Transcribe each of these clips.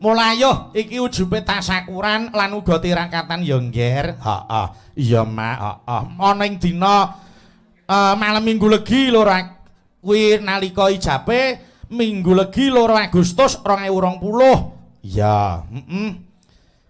Mulayuh iki ujube tasakuran lan uga tirakatan ya, Ngger. Heeh. Iya, Mak, heeh. Ana ing dina malam Minggu Legi loro kuwi nalika ijabe Minggu Legi 2 Agustus 2020. Iya, heeh.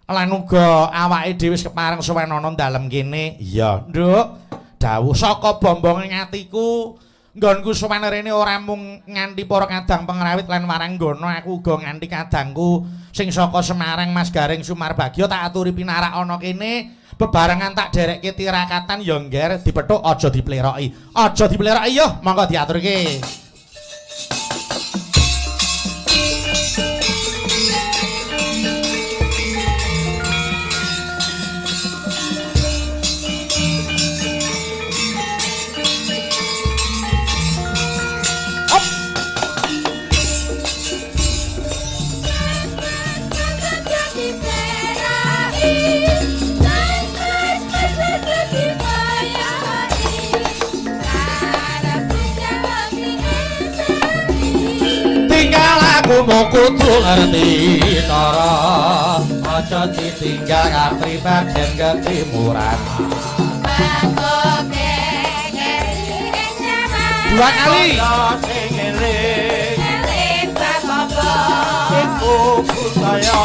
Lan uga awake dhewe wis kepareng sowan ana dalem kene. Iya, Nduk. Dawuh saka bombonge atiku, nggonku sowan rene ora mung nganti para kadang pengrawit lan waranggana, aku uga nganti kadangku sing saka Semarang Mas Gareng Sumarbagya tak aturi pinarak ana kene bebarengan tak derekke tirakatan ya, Ngger. Dipethuk aja dipleroki. Aja dipleroki yo, monggo diaturke. Tinggal aku kudu ngerti cara, aja ditinggal kapribaden ketimuran. Dua kali. Sing eling iku budaya.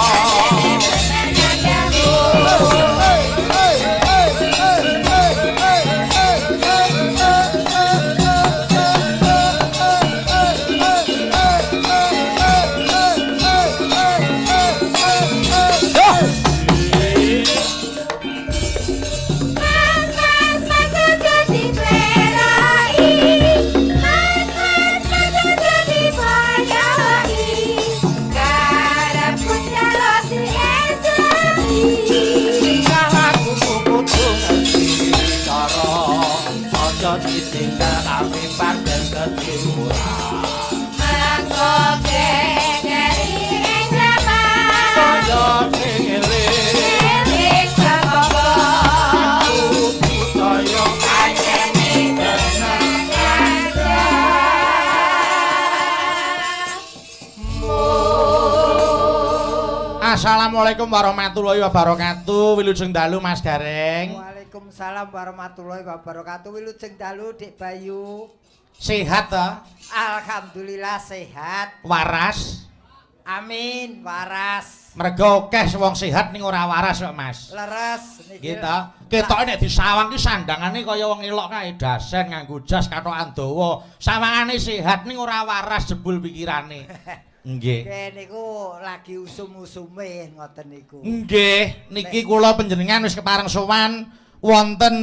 Assalamualaikum warahmatullahi wabarakatuh. Wilujeng dalu Mas Gareng. Waalaikumsalam warahmatullahi wabarakatuh. Wilujeng dalu Dik Bayu. Sehat ta? Alhamdulillah sehat. Waras. Amin, waras. Mergo akeh wong sehat ning ora waras kok, Mas. Leres niki. Nggih ta? Ketoke nek disawang ki sandangane kaya wong elok kae, dasen nganggo jas kathokan dawa. Sawangane sehat ning ora waras jebul pikirane. Nggih. Nggih niku lagi usum-usume ngoten niku. Nggih, niki kula panjenengan wis kepareng sowan wonten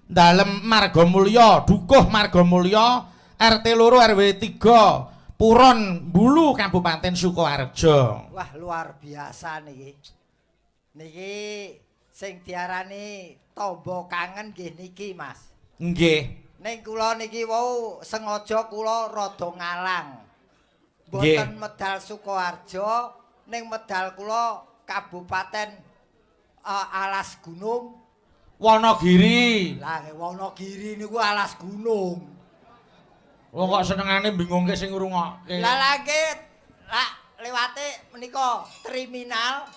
dalem Margamulya, Dukuh Margamulya, RT 2 RW 3, Puron Bulu, Kabupaten Sukoharjo. Wah, luar biasa niki. Niki sing diarani tombo kangen nggih niki, Mas. Nggih. Ning kula niki wau sengaja kula rada ngalang. Mboten medal Sukoharjo, ning medal kula Kabupaten Alas Gunung. Wonogiri. Lah Wonogiri niku Alas Gunung. Wong kok senengane bingungke sing ngrungokke. Lah lagi lak lewate menika terminal.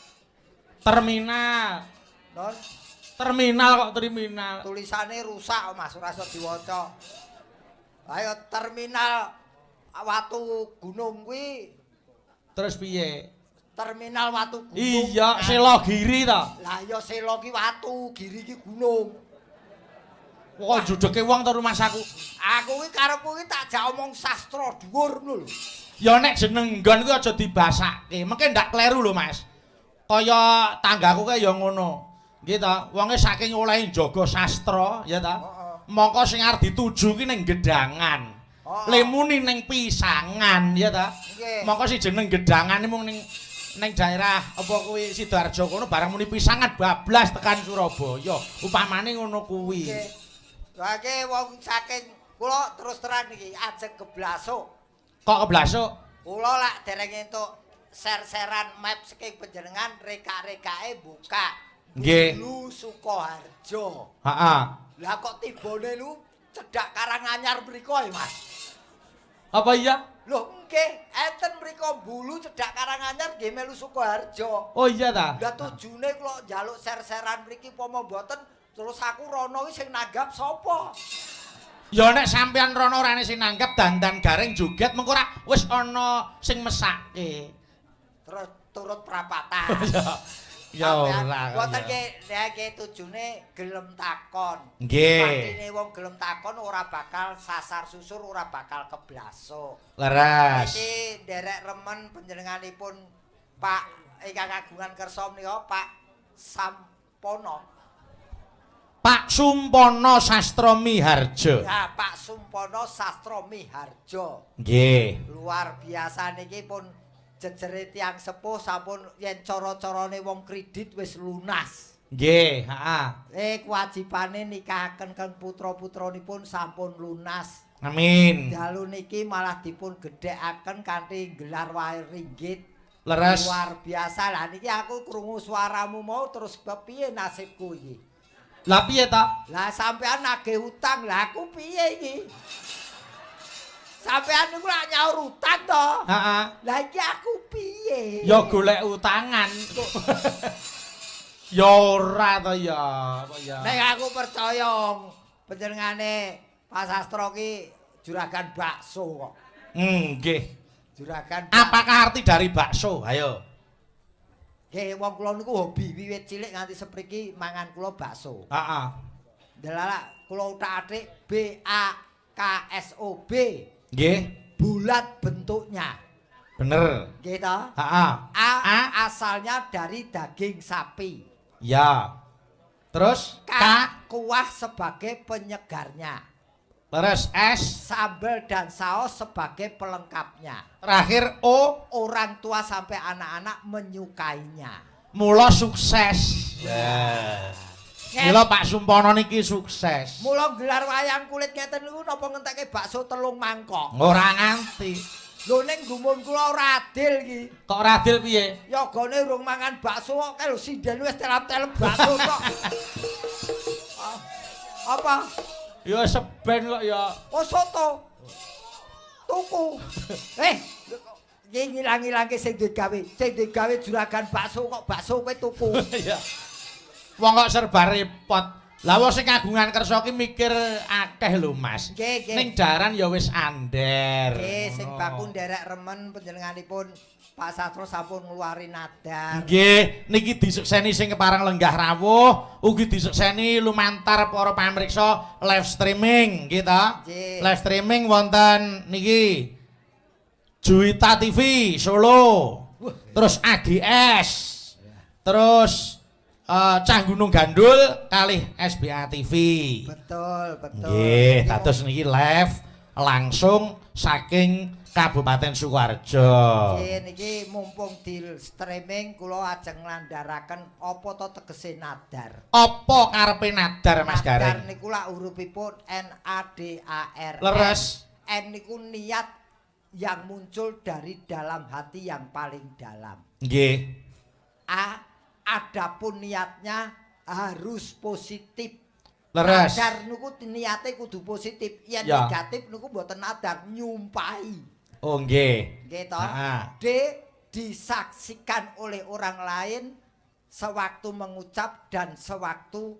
Terminal. Non. Terminal kok terminal. Tulisane rusak Mas, ora iso diwaca. Ayo terminal Watu Gunung kuwi. Terus piye? Terminal Watu Gunung. Iya, Selogiri ta. Lah iya Selo ki watu, Giri ki gunung. Kok judeke wong ta rumahsaku? Aku ki karepku ki tak jak omong sastra dhuwur ngono lho. Ya nek jeneng nggon kuwi aja dibasake. Mengke ndak kleru lho, Mas. Kaya tanggaku kae ya ngono. Nggih ta, wonge saking olehe njaga sastra, ya ta. Heeh. Mongko sing arep dituju ki ning gedangan. Lemuni ning pisangan, ya ta. Mongko si jeneng gedangan mung ning daerah apa kuwi Sidoarjo kono barang muni pisangan bablas tekan Surabaya. Upamane ngono kuwi. Nggih. Lha iki wong saking kula terus terang niki ajeng keblasuk. Kok keblasuk? Kula lak dereng entuk ser-seran map saking panjenengan reka-rekake buka. Nggih. Bulu Sukoharjo. Heeh. Lah kok tibone lu cedhak Karanganyar mriko ya, Mas? Apa iya? Lho nggih, enten mriku Bulu cedhak Karanganyar nggih melu Sukoharjo. Oh iya ta? Lah tujune kula njaluk ser-seran mriki upama mboten terus aku rono iki sing nanggap sapa? Ya nek sampean rono orane sing nanggap dandan Gareng joget mengko ora wis ana sing mesake. Terus turut prapatan. Ya ora. Mboten nggih, nek tujune gelem takon. Nggih. Artine wong gelem takon ora bakal sasar susur, ora bakal keblasuk. Leres. Iki nderek remen panjenenganipun Pak ingkang kagungan kersa menika Pak Sampono. Pak Sumpono Sastra Miharjo. Ya, Pak Sumpono Sastra Miharjo. Nggih. Luar biasa niki pun jejere tiyang sepuh sampun yen cara-carane wong kredit wis lunas. Nggih, heeh. Kewajibane nikahaken keng putra-putranipun sampun lunas. Amin. Dalu niki malah dipun gedhekaken kanthi gelar wae ringgit. Leres. Luar biasa. Lah niki aku krungu suaramu mau terus kepiye nasibku iki? Lah piye ta? Lah sampean nagih utang, lah aku piye iki? Sampean niku lak nyaur utang to? Heeh. Lah iki aku piye? Ya golek utangan. Ya ora to ya, apa ya. Nek aku percaya panjenengane Pak Sastro ki juragan bakso kok. Nggih. Juragan. Apakah arti dari bakso? Ayo. Nggih, wong kula niku hobi wiwit cilik nganti sepriki mangan kula bakso. Heeh. Ndelala kula uthak-athik B A K S O B. Nggih. Bulat bentuknya. Bener. Nggih to? Heeh. A, asalnya dari daging sapi. Ya. Terus K, K, kuah sebagai penyegarnya. Terus S, sambal dan saus sebagai pelengkapnya. Terakhir O, orang tua sampai anak-anak menyukainya. Mula sukses. Yeah. Mula Pak Sumpono niki sukses. Mula gelar wayang kulit ngeten niku napa ngentekke bakso 3 mangkok? Ora nganti. Lho ning gumun kula ora adil iki. Kok ora adil piye? Yogane urung mangan bakso kok kae lho sinden wis telap-telep bakso kok. Apa? Ya seben kok ya. Oh soto. Tuku. Iki ngilang-ngilangke sing digawe. Sing digawe juragan bakso kok bakso kowe tuku. Iya. Wong kok serba repot. Lah wong sing kagungan kersa ki mikir akeh lho Mas. Nggih, nggih. Ning daran ya wis ander. Nggih, sing baku nderek remen panjenenganipun Pak Sastro sampun ngluari nadar. Nggih, niki disekseni sing kepareng lenggah rawuh, ugi disekseni lumantar para pamriksa live streaming nggih ta. Live streaming wonten niki Juwita TV Solo. Terus AGS. Terus Cah Gunung Gandul kalih SBA TV. Betul, betul. Nggih, dados niki live langsung saking Kabupaten Sukoharjo. Nggih, niki mumpung di streaming kula ajeng nglandharaken apa to tegese nadar. Apa karepe nadar Mas Gareng? Nadar niku lak hurufipun N A D A R. Leres. N niku niat yang muncul dari dalam hati yang paling dalam. Nggih. A, adapun niatnya harus positif. Leres. Nadar niku niate kudu positif. Yen ya. Negatif niku mboten nadar, nyumpahi. Oh nggih. Nggih to. D, disaksikan oleh orang lain sewaktu mengucap dan sewaktu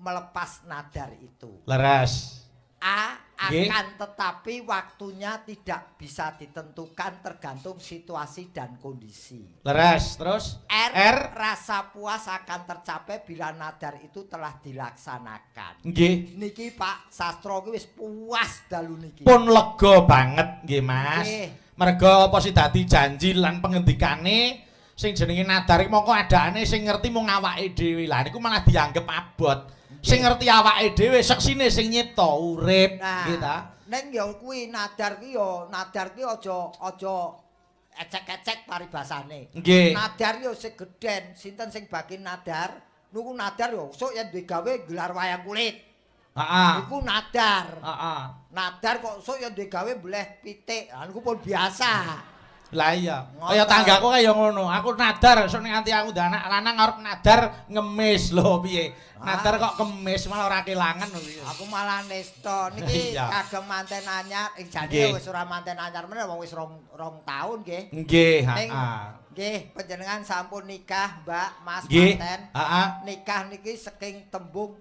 melepas nadar itu. Leres. A, akan tetapi waktunya tidak bisa ditentukan tergantung situasi dan kondisi. Leres. Terus R, rasa puas akan tercapai bila nadar itu telah dilaksanakan. Nggih. Niki Pak Sastro ki wis puas dalu niki. Pun lega banget nggih Mas. Nggih. Merga apa sih dadi janji lan pengendikane sing jenenge nadar iki mongko adaane sing ngerti mung awake dhewe. Lah niku malah dianggep abot. Sing ngerti awake dhewe seksine sing nyipta urip, nggih ta? Ning ya kuwi nadar ki ya nadar ki aja ecek-ecek paribasane. Nggih. Nadar yo sing gedhen, sinten sing bagi nadar? Niku nadar yo sok yen duwe gawe gelar wayang kulit. Heeh. Niku nadar. Heeh. Nadar kok sok yen duwe gawe mbleh pitik. Ha niku pun biasa. Lah iya, kaya tanggaku kaya ngono. Aku nadar sok nek nganti aku ndak anak lanang arep nadar ngemis lho piye. Nadar kok kemis malah ora kelangan lho piye. Aku malah nesta niki kagem manten anyar, jane wis ora manten anyar meneh wong wis rong taun nggih. Nggih, heeh. Nggih, panjenengan sampun nikah, Mbak, Mas manten. Heeh. Nikah niki saking tembung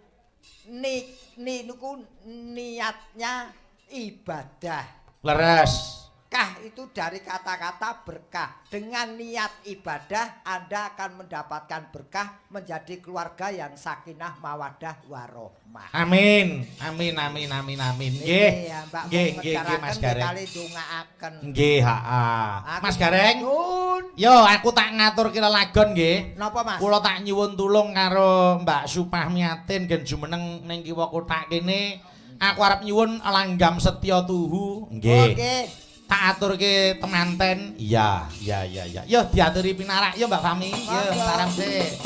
ni niku niatnya ibadah. Leres. Berkah itu dari kata-kata berkah. Dengan niat ibadah Anda akan mendapatkan berkah menjadi keluarga yang sakinah mawadah warohmah. Amin. Amin amin amin amin. Nggih. Nggih nggih nggih Mas Gareng. Kali ndongaaken. Nggih, heeh. Mas Gareng. Yo aku tak ngaturke lelagon nggih. Napa Mas? Kula tak nyuwun tulung karo Mbak Supahmiatin gen jumeneng ning kiwa kothak kene. Aku arep nyuwun langgam setya tuhu. Nggih. Nggih. Tak aturke temanten. Iya, iya, iya, iya. Yo diaturi pinarak yo Mbak Fami. Yo saram sik.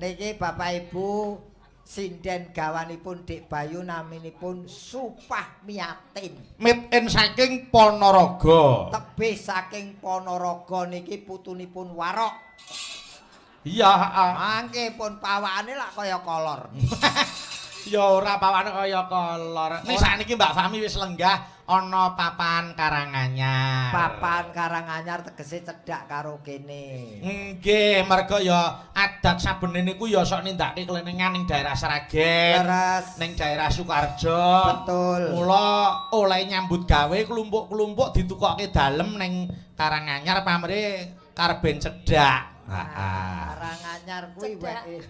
Niki Bapak Ibu sinden gawanipun Dik Bayu naminipun Supahmiatin. Miten saking Ponorogo. Tebih saking Ponorogo niki putunipun Warok. Iya, heeh. Mangke pun pawakane lak kaya kolor. Ya ora pawakane kaya kolor. Nek sakniki Mbak Fahmi wis lenggah ana papan Karanganyar. Papan Karanganyar tegese cedhak karo kene. Nggih, merga ya adat sabene niku ya sok nindakake klenengan ning daerah Sragen, ning daerah Sukoharjo. Betul. Mula oleh nyambut gawe klumpuk-klumpuk ditukokke dalem ning Karanganyar pamrih karben cedhak. Heeh. Karanganyar kuwi weke.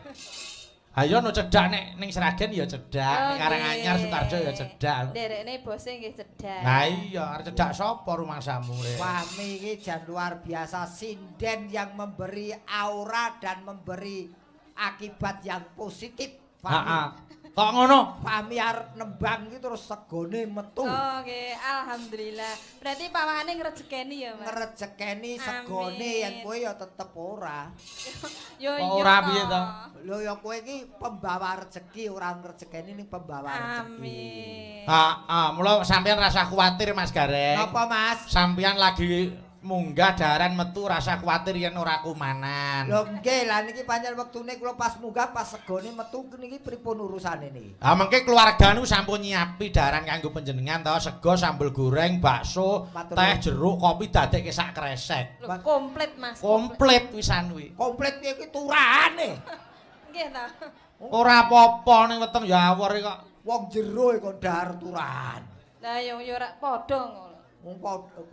Ayo no cedhak nek ning Sragen ya cedhak, ning Karanganyar Sukoharjo ya cedhak. Nderekne bose nggih cedhak. Lah iya, arep cedhak sapa rumangsamu rek? Fahmi iki jan luar biasa, sinden yang memberi aura dan memberi akibat yang positif. Heeh. Kok ngono? Fahmi arep nembang iki terus segone metu. Oh nggih, alhamdulillah. Berarti pawakane ngrejekeni ya, Mas? Ngrejekeni segone yen kowe ya tetep ora. Yo iya. Ora piye to? Lho ya kowe iki pembawa rejeki, ora ngrejekeni ning pembawa rejeki. Amin. Heeh, mula sampeyan rasa kuwatir Mas Gareng. Napa Mas? Sampeyan lagi munggah daran metu rasa kuwatir yen ora kumanan. Lho nggih, lah niki pancen wektune kula pas munggah pas segone metu niki pripun urusane niki? Ha mengke keluarga niku sampun nyiapi daran kanggo panjenengan to, sego, sambel goreng, bakso, teh, jeruk, kopi dadekke sak kresek. Lho komplit Mas. Komplit pisan kuwi. Komplit piye kuwi turahane. Nggih ta. Ora apa-apa ning weteng ya awor kok. Wong jero kok dahar turahan. Lah ya ora padha ngono. Wong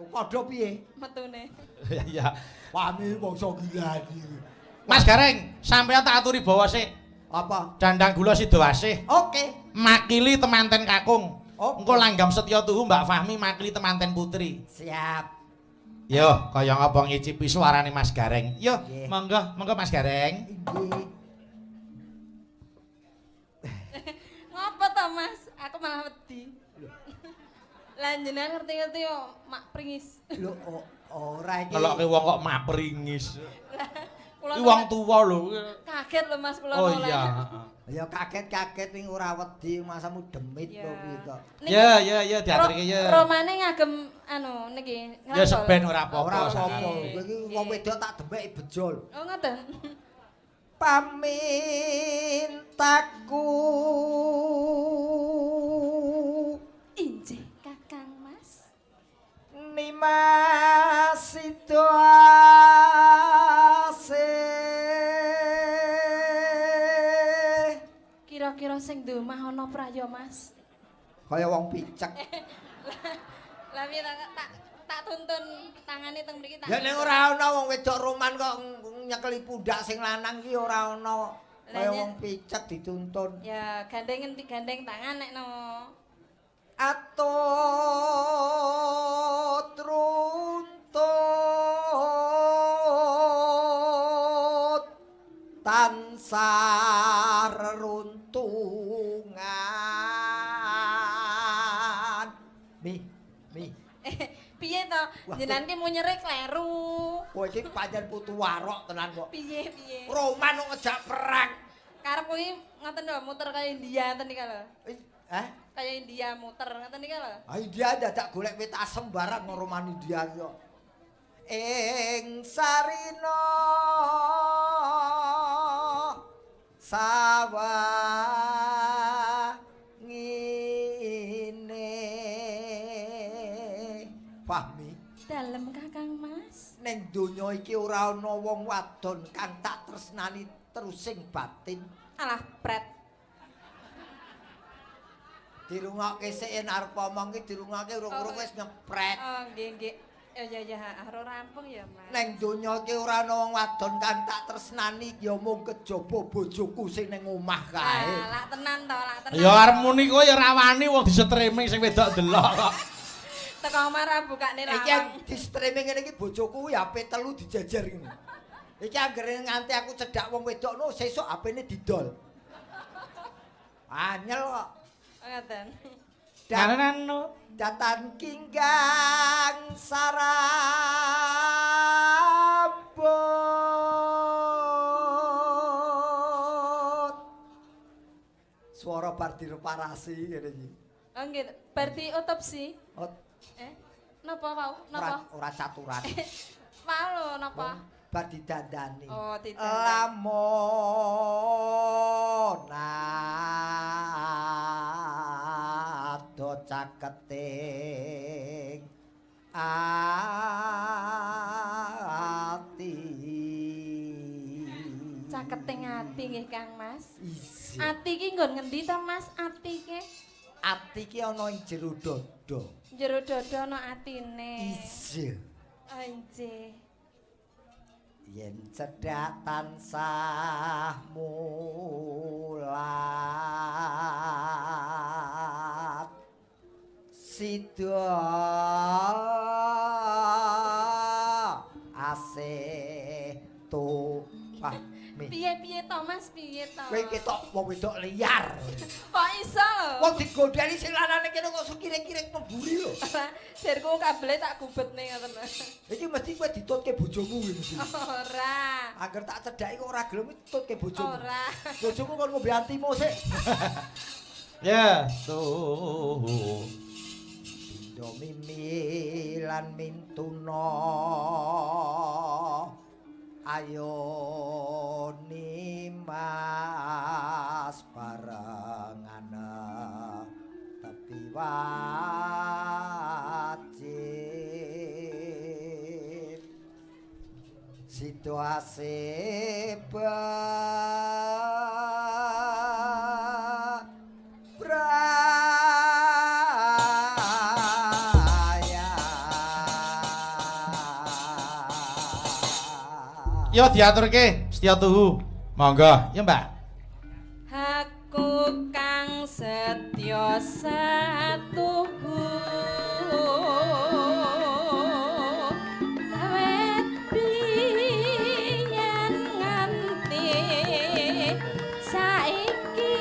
padha piye? Metune. Iya. Pami bangsa gilani. Mas Gareng, sampeyan tak aturi bawa sik. Apa? Dandang gula Sidoasih. Oke. Makili temanten kakung. Oke. Engko langgam setya tuhu Mbak Fahmi makili temanten putri. Siap. Yo, kaya ngapa ngicipi suarane Mas Gareng. Yo, monggo, monggo Mas Gareng. Nggih. Ngopo to, Mas? Aku malah wedi. Lah jenengan ngerti-ngerti yo mak pringis. Lho ora iki. Ngelokke wong kok mak pringis. Kula Iki wong tuwa lho. Kaget lho Mas kula Oh noleh. iya. Ya kaget-kaget ning ora wedi masamu demit kok piye kok. Ya ya ya diaturke ya. Romane ngagem anu niki. Ya seben ora apa-apa. Ora apa-apa. Kowe iki wong wedok tak demeki bejol. Oh ngoten. Pamintaku injih Kakang Mas. Nimas Sidoasih. Kira-kira sing duwe omah ana pra ya Mas? Kaya wong picek. Lah piye tak tuntun tangane teng mriki tak. Ya ning ora ana wong wedok roman kok nyekeli pundak sing lanang ki ora ana. Kaya wong picek dituntun. Ya gandeng tangan nek no. Atut runtut tansah reruntungan. Mi, mi. Piye to? Jenengan ki munyere kleru. Kowe iki pancen putu warok tenan kok. Piye piye? Roman kok ngejak perang. Karep kuwi ngoten lho, muter kaya India ngoten nika lho. Hah? Kaya India muter ngoten nika lho. Ah India dadak golek wit asem barang Roman India iki kok. Ing sarina sawah ngene. Fahmi, Dalem Kakang Mas. Ning donya iki ora ana wong wadon kang tak tresnani terusing batin. Alah, pret. Dirungokke sik yen arep omong ki dirungokke urung-urung wis ngepret. Oh, nggih nggih. Ya ya ya, ora rampung ya, Mas. Neng donya iki ora ana wong wadon kang tak tresnani ya mung kejaba bojoku sing ning omah kae. Ah, lak tenan to, lak tenan. Ya arep muni kowe ya ora wani wong di streaming sing wedok delok kok. Teko omah ra bukane Iki lawang. di streaming ngene iki bojoku kuwi HP 3 dijejer ngene. Iki anggere nganti aku cedhak wong wedok no sesuk HP-ne didol. Anyel kok. Ngoten. Datan kinggang sarambut Suara bar direparasi ngene iki. Oh nggih, bar diotopsi. Oh, Napa wau? Napa? Ora caturan. Wau lho napa? Bar didandani. Oh, didandani. Lamun ado caketing ati. Caketing ati nggih Kang Mas. Isi. Ati ki nggon ngendi to Mas? Ati ki Ati ki ana ing jero dada. Jero dada ana atine. Isi. Anjih. Yen cedhak tansah mulat sida asih tu mi. Piye-piye to Mas, piye to? Kowe ketok wong wedok liar. Kok iso lho? Wong digondheli sing lanane kene kok kirik-kirik memburi lho. Sirku kabele tak gubetne ngoten lho. Iki mesti kowe ditutke bojomu kuwi mesti. Ora. Angger tak cedhaki kok ora gelem ditutke bojomu. Ora. Bojomu kon ngombe antimo sik. Ya, tuh. Bindo mimi lan mintuna ayo nimas barengana tepi wajib situasi Yo diaturke Setya Tuhu. Monggo, ya Mbak. Aku kang setya satuhu awet biyen nganti saiki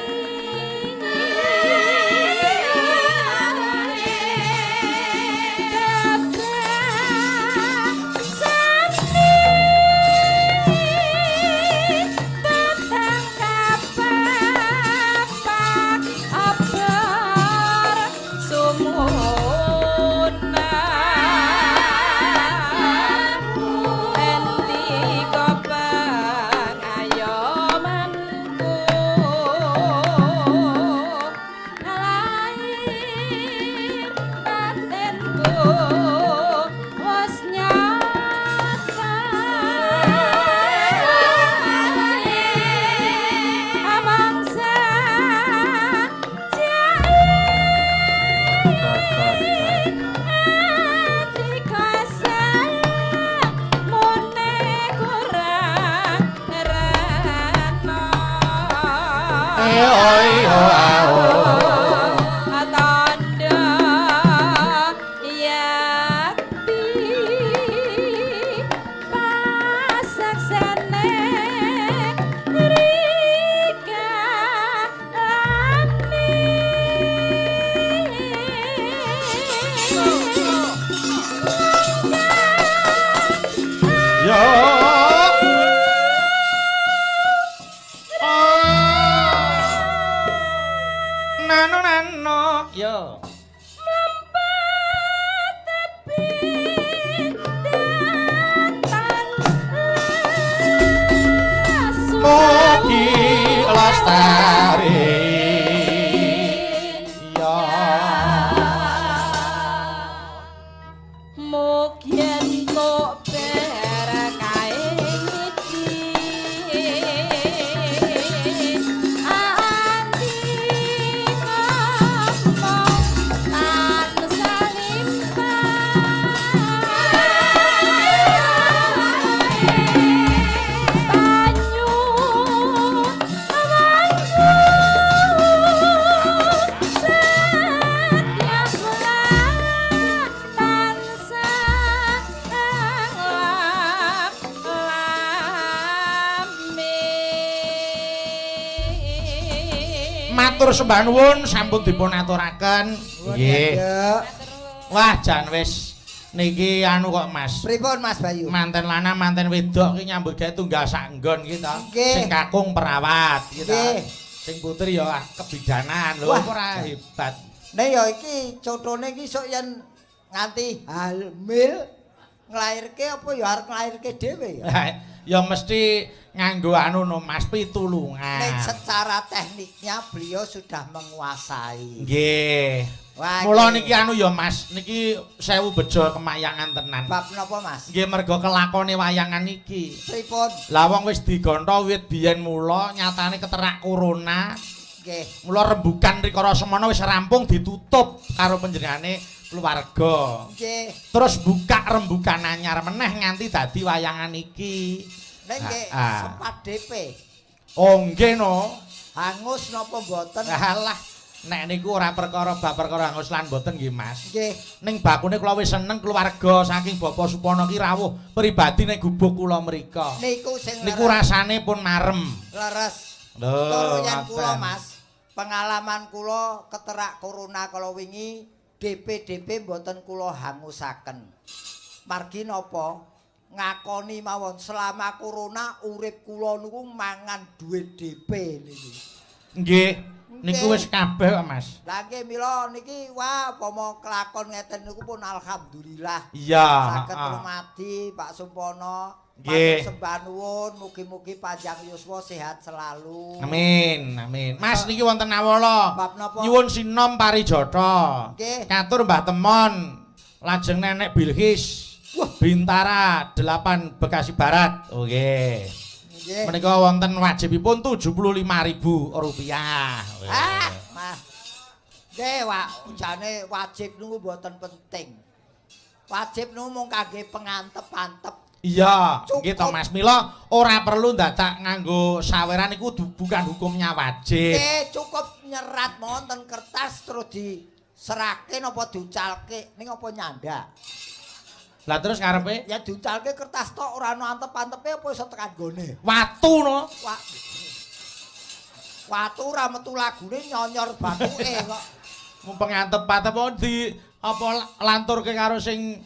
Mugi entuk berkahe ngidi. Ati ngomong tansah limpah. Banyu awangku setiap bulan tansah lame. Matur sembah nuwun sampun dipun aturaken. Nggih. Wah, jan wis niki anu kok Mas. Pripun Mas Bayu? Manten lanang, manten wedok ki nyambut gawe tunggal sak nggon ki to. Sing kakung perawat ki to. Sing putri ya kebidanan lho, ora hebat. Nek ya iki contone iki sok yen nganti hamil nglairke apa ya arep nglairke dhewe ya. Ya mesti nganggo anu no Mas, pitulungan. Nek secara tekniknya beliau sudah menguasai. Nggih. Mula niki anu ya Mas, niki sewu bejo kemayangan tenan. Bab napa Mas? Nggih mergo kelakone wayangan niki. Pripun? Lah wong wis digonto wit biyen mula nyatane keterak corona. Nggih. Mula rembukan rikala semono wis rampung ditutup karo panjenengane keluarga. Nggih. Terus buka rembukan anyar meneh nganti dadi wayangan iki. Nek nggih sempat DP. Oh nggih no. Hangus napa mboten? Alah, nek niku ora perkara bab perkara hangus lan mboten nggih Mas. Nggih. Ning bakune kula wis seneng keluarga saking Bapak Supono ki rawuh pribadi ning gubuk kula mriko. Niku sing niku rasane pun marem. Leres. Lho, yen kula Mas, pengalaman kula keterak corona kala wingi DP-DP mboten kula hangusaken. Margi napa? Ngakoni mawon selama corona urip kula niku mangan duit DP niku. Nggih, niku wis kabeh kok Mas. Lah nggih mila niki wah upama kelakon ngeten niku pun alhamdulillah. Iya, saged rumadi Pak Supono. Nggih. Sembah nuwun, mugi-mugi panjang yuswa sehat selalu. Amin, amin. Mas niki wonten awala. Bab napa? Nyuwun sinom parijata. Nggih. Katur Mbah Temon, lajeng Nenek Bilqis. Wah, Bintara 8 Bekasi Barat. Oke. Nggih. Menika wonten wajibipun Rp75.000. Ah, Mas. Nggih, Wak, jane wajib niku mboten penting. Wajib niku mung kangge pengantep-antep. Iya, nggih to Mas. Mila ora perlu dadak nganggo saweran niku bukan hukumnya wajib. Nggih, cukup nyerat wonten kertas terus diserahke napa diucalke ning apa nyandak. Lah terus karepe? Ya diucalke kertas tok ora ono antep-antepe apa iso tekan gone. Watu no. Watu ora metu lagune nyonyor bathuke kok. Mung pengantep-antep di apa lanturke karo sing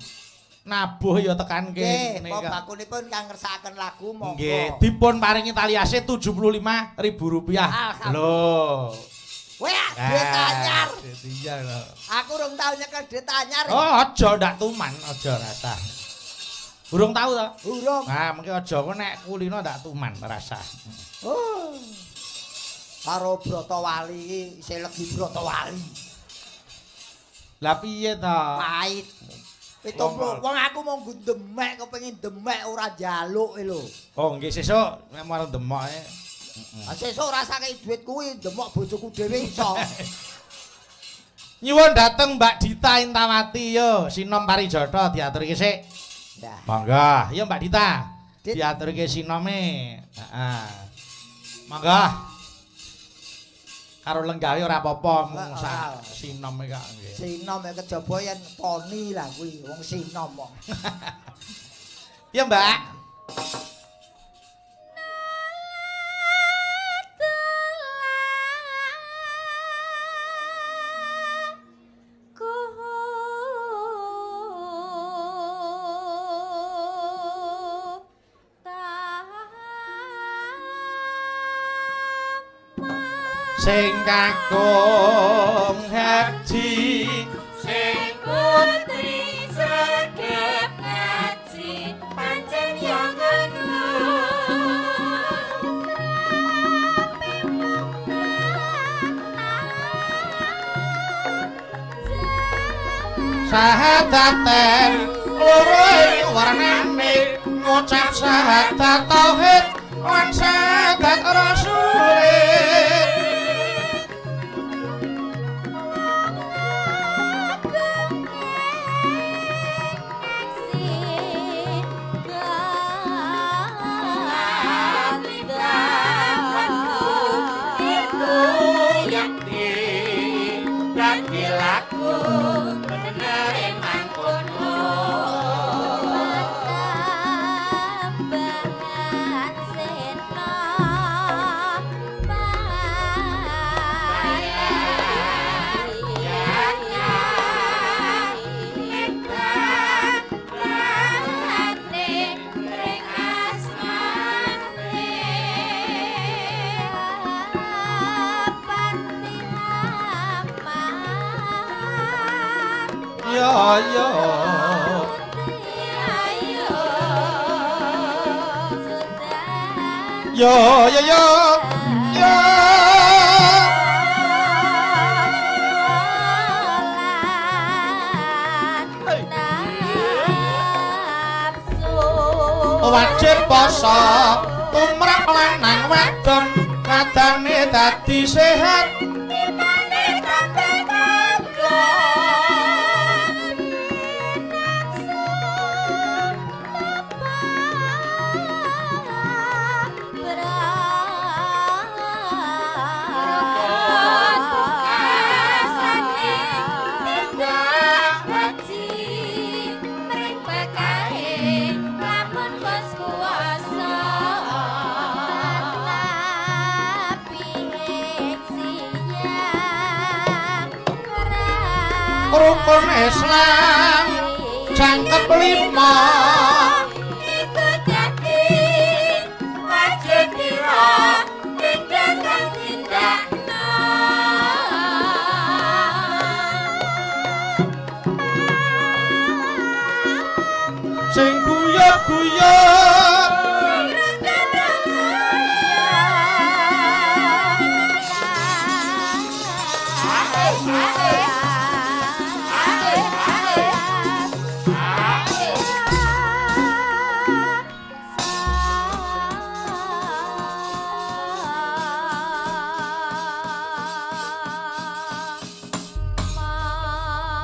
nabuh ya tekan kene. Nggih, bakunipun kang ngersakaken lagu monggo. Nggih, dipun paringi tali ase Rp75.000. Lho. Wah, duit anyar. Iya lho. Aku urung tau nyekel duit anyar. Oh, aja ndak tuman, aja rasa. Urung tau to? Urung. Ah, mengki aja kok nek kulino ndak tuman rasa. Oh. Karo Bratawali iki isih legi Bratawali. Lah piye to? Pait. 70 wong aku mung demek kepengin demek ora njaluk e lho. Oh nggih sesuk nek marang demoke. Ah sesuk ora saking duit kuwi demok bojoku dhewe iso. Nyuwun dateng Mbak Dita Intawati yo sinom parijata diaturke sik. Ndah. Monggo, yo Mbak Dita. Diaturke sinome. Heeh. Monggo. Karo lenggawe ora apa-apa mung sak sinom iki kok nggih. Sinom ya kejaba yen poni lah kuwi wong sinom kok. Ya Mbak. Sing kakung haji sing putri sregep ngaji pancen yo ngono sahadaten loro ing warnane ngucap syahadat tauhid lan syahadat rasule. Yo yo yo yo wajib poso tumrap lanang wadon kadane dadi sehat. Rukun Islam jangkep 5 iku dadi wajib dira tindakan tindakno. Sing guyub-guyub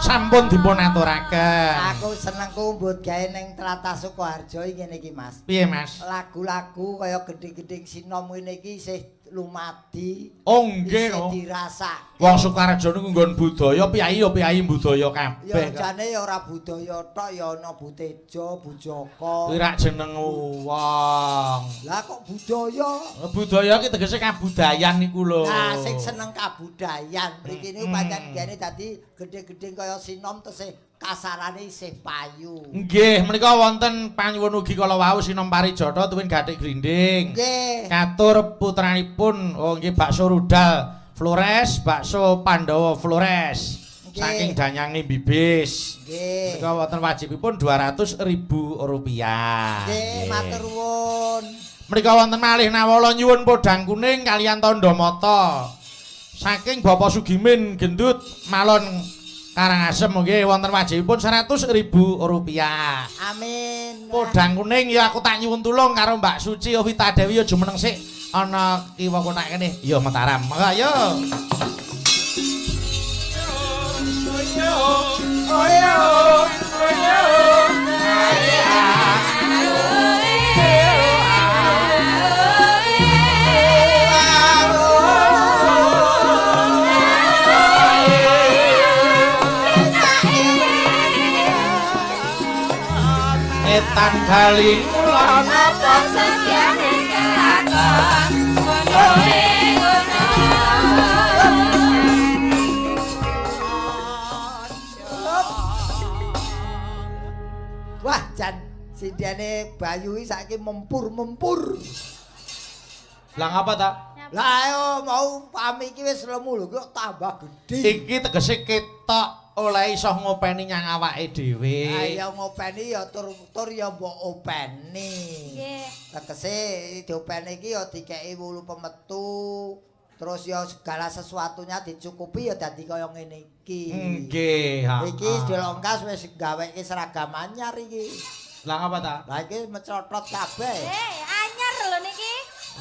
sampun dipun aturaken. Aku senengku mbut gawe ning tlatah Sukoharjo ngene iki, Mas. Piye, Mas? Lagu-lagu kaya gending-gending sinom ngene iki isih lumadi. Oh, nggih. Isih dirasake. Wong Sukoharjo niku nggon budaya, piyayi ya piyayi budaya kabeh. Ya jane ya ora budaya tok, ya ana Butejo, Bujaka. Kuwi rak jeneng wong. Lah kok budaya? Budaya iki tegese kabudayan niku lho. Nah, sing seneng kabudayan mriki niku pancen gene dadi gedhe-gedhe kaya sinom tesih kasarane isih payu. Nggih, menika wonten panyuwun ugi kala wau Sinom Parijata tuwin Gathik Glinding. Nggih. Katur putranipun oh nggih bakso rudal Flores, bakso Pandhawa Flores. Saking Danyange Bibis. Nggih. Menika wonten wajibipun Rp200.000. Nggih, matur nuwun. Menika wonten malih nawala nyuwun podhang kuning kaliyan tandha mata. Saking Bapak Sugimin Gendut Malon Karangasem nggih wonten wajibipun Rp100.000. Amin. Podhang kuning ya aku tak nyuwun tulung karo Mbak Suci Ovita Dewi ya jumeneng sik ana kiwa kotak kene. Ya Mataram. Monggo ayo. Etan kali kulon apa setyane kelakon ngono ngono. Wah jan sindene Bayu iki saiki mempur-mempur. Lah ngapa ta? Lah ayo mau pami iki wis lemu lho kok tambah gedhe. Iki tegese ketok oleh iso ngopeni nyang awake dhewe. Ayo ngopeni ya tur-tur ya mbok openi. Nggih. Tegese diopeni iki ya dikeki wulu pemetu, Terus ya segala sesuatunya dicukupi ya dadi kaya ngene iki. Nggih, ha. Iki delongkas wis gaweke seragam anyar iki. Lah ngapa ta? Lah iki mecotot kabeh. Eh, anyar lho niki.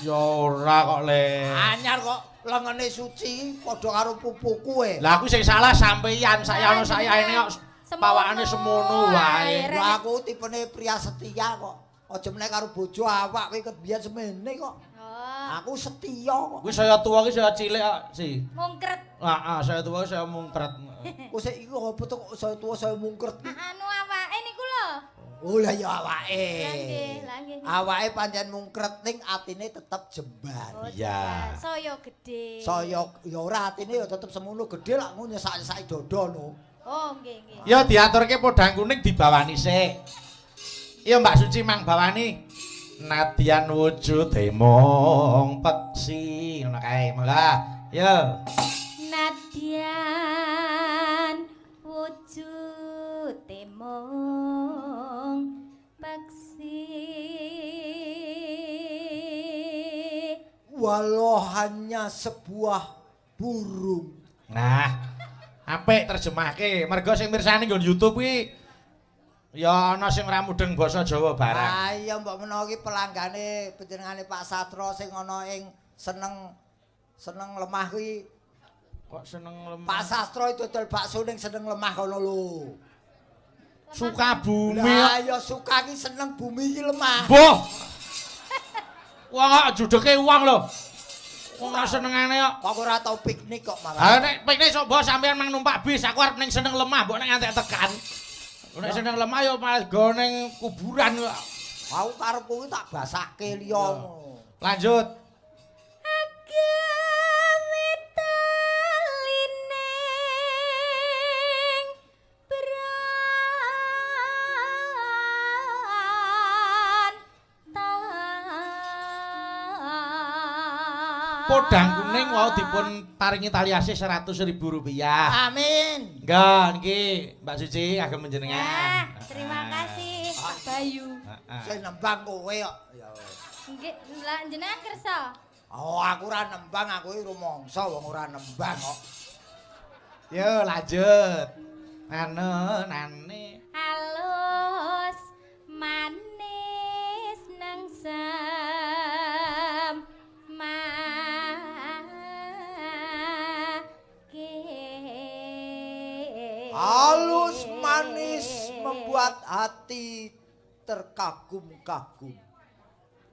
Ya ora kok, Le. Anyar kok lengene suci padha karo pupuku e. Lah aku sing salah sampeyan, saya ono saya ini kok pawakane semono wae. Lah aku tipene pria setia kok. Aja meneh karo bojo awak kowe ket biyen semene kok. Oh, Aku setia kok. Kuwi saya tuwa ki saya cilik kok, Si. mungkret. Heeh, saya tuwa ki saya mungkret. Kok sik iku apa to kok saya tuwa saya mungkret ki? Anu awake niku lho. Oh lah ya awake. Lah nggih, lah nggih. Awake pancen mungkret ning atine tetep jembar. Oh, Iya. Saya gedhe. Saya ya ora atine ya tetep semono gedhe lak ngono nyesak-nyesaki dodo no. Oh, nggih, nggih. Ya diaturke podang kuning dibawani sik. Iya Mbak Suci mang bawani. Nadyan wujude mung peksi ngono kae. Monggo. Yo. Nadyan wujude mung peksi. Walau hanya sebuah burung. Nah, apik terjemahke. Mergo sing mirsani nggon YouTube kuwi ya ana sing ora mudeng basa Jawa barang. Ah iya mbok menawa iki pelanggane panjenengane Pak Satro sing ana ing seneng seneng lemah kuwi. Kok seneng lemah? Pak Sastro itu dodol bakso ning seneng lemah kono lho. Sukabumi. Lah ya suka ki seneng bumi iki lemah. Mbah. Wong kok judeke wong lho. Wong ora senengane kok. Kok ora tau piknik kok malah. Ha nek piknik sok mbah sampean mang numpak bis, aku arep ning seneng lemah mbok nek ngantek tekan. Nek seneng lemah ya malah go ning kuburan kok. Aku karepku ki tak basake liya. Lanjut. Agawe talining berantas. Podang kuning wau dipun paringi tali asih Rp100.000. Amin. Enggak, niki Mbak Suci kagem panjenengan. Wah, terima kasih Pak Bayu. Heeh. Sing nembang kowe kok. Ya. Nggih, lah jenengan kersa. Oh, aku ora nembang, aku iki rumangsa wong ora nembang kok. Yo lanjut. Anu nane. Halus manis nang semake. Halus manis membuat hati terkagum-kagum.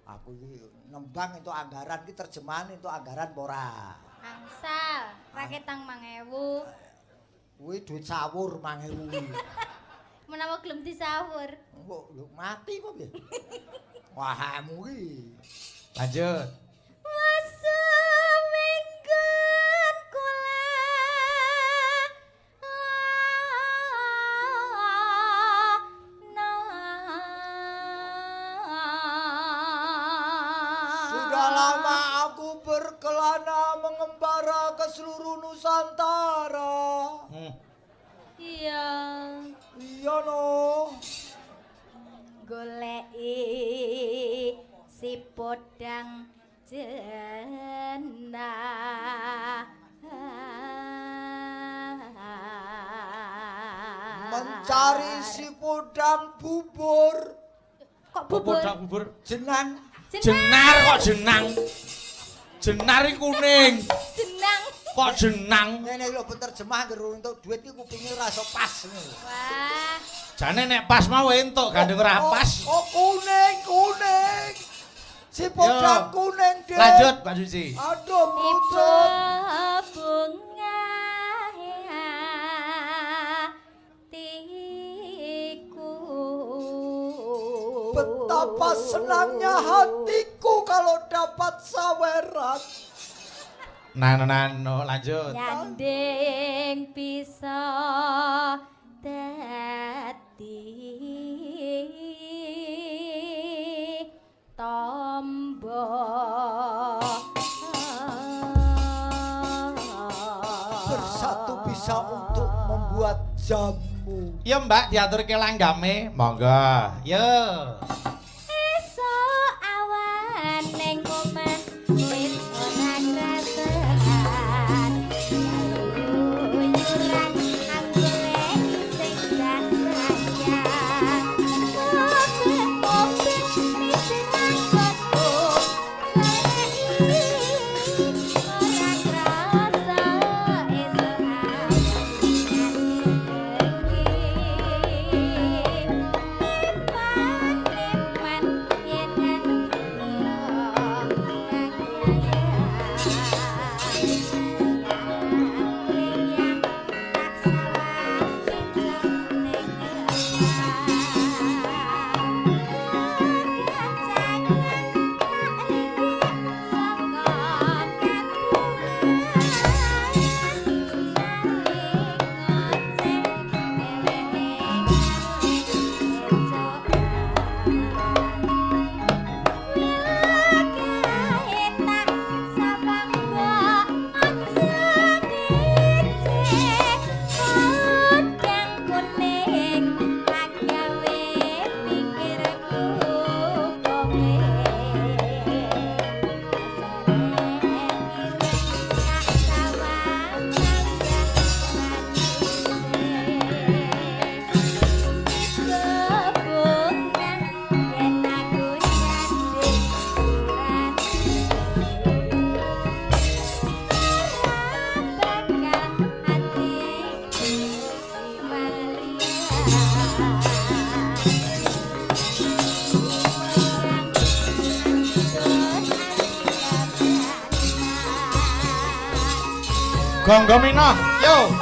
Aku iki nembang itu anggaran iki terjemahan itu anggaran apa ora? Angsal, raketang 1000. Kuwi duit sawur 1000. Menawa gelem disawur. Kok lho mati kok piye? Wahamu iki. Lanjut. Wasuminggon kula Sudah lama aku berkelana mengembara ke seluruh Nusantara. Iya. Iya no. Goleki si podang jenar. Mencari si podang bubur. Kok bubur? Podang bubur. Jenang. Jenar kok jenang. Jenar iki kuning. Jenang. Kok jenang? Ngene lho penerjemah ngger untuk duit iki kupinge ora iso pas ngene. Wah. Jane nek pas mau entuk gandeng ora pas. Oh, kuning, kuning. Si podang kuning, Dik. Lanjut Mbak Suci. Aduh, mrucut. Bunga hatiku. Betapa senangnya hatiku kalau dapat saweran. Nano nano lanjut. Nyanding bisa dadi tombo. Bersatu bisa untuk membuat jamu. Iya Mbak, diaturke langgame. Monggo. Yo. Esuk awan ning omah wis ora krasa. Gonggo Minoh, yo.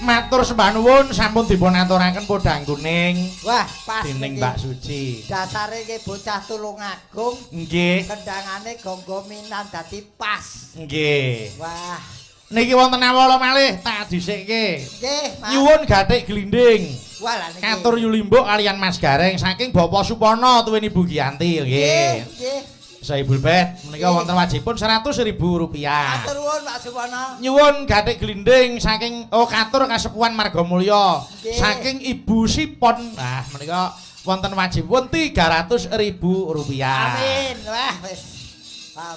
Matur sembah nuwun sampun dipun aturaken podhang kuning. Wah, pas dening Mbak Suci. Dasare nggih bocah Tulungagung. Nggih. Kendangane Gonggo Minan dadi pas. Nggih. Wah. Niki wonten awala malih tak dhisikke. Nggih, Mas. Nyuwun gathik glinding. Wah, lha niki. Katur Yulimbuk kaliyan Mas Gareng saking Bapak Supono tuwin Ibu Giyanti nggih. Nggih. Saibul Bet menika wonten wajibipun Rp100.000. Matur nuwun Pak Supono. Nyuwun gathik glinding saking katur Kasepuhan Margamulya saking Ibu Sipon. Nah, menika wonten wajibipun Rp300.000. Amin. Wah, wis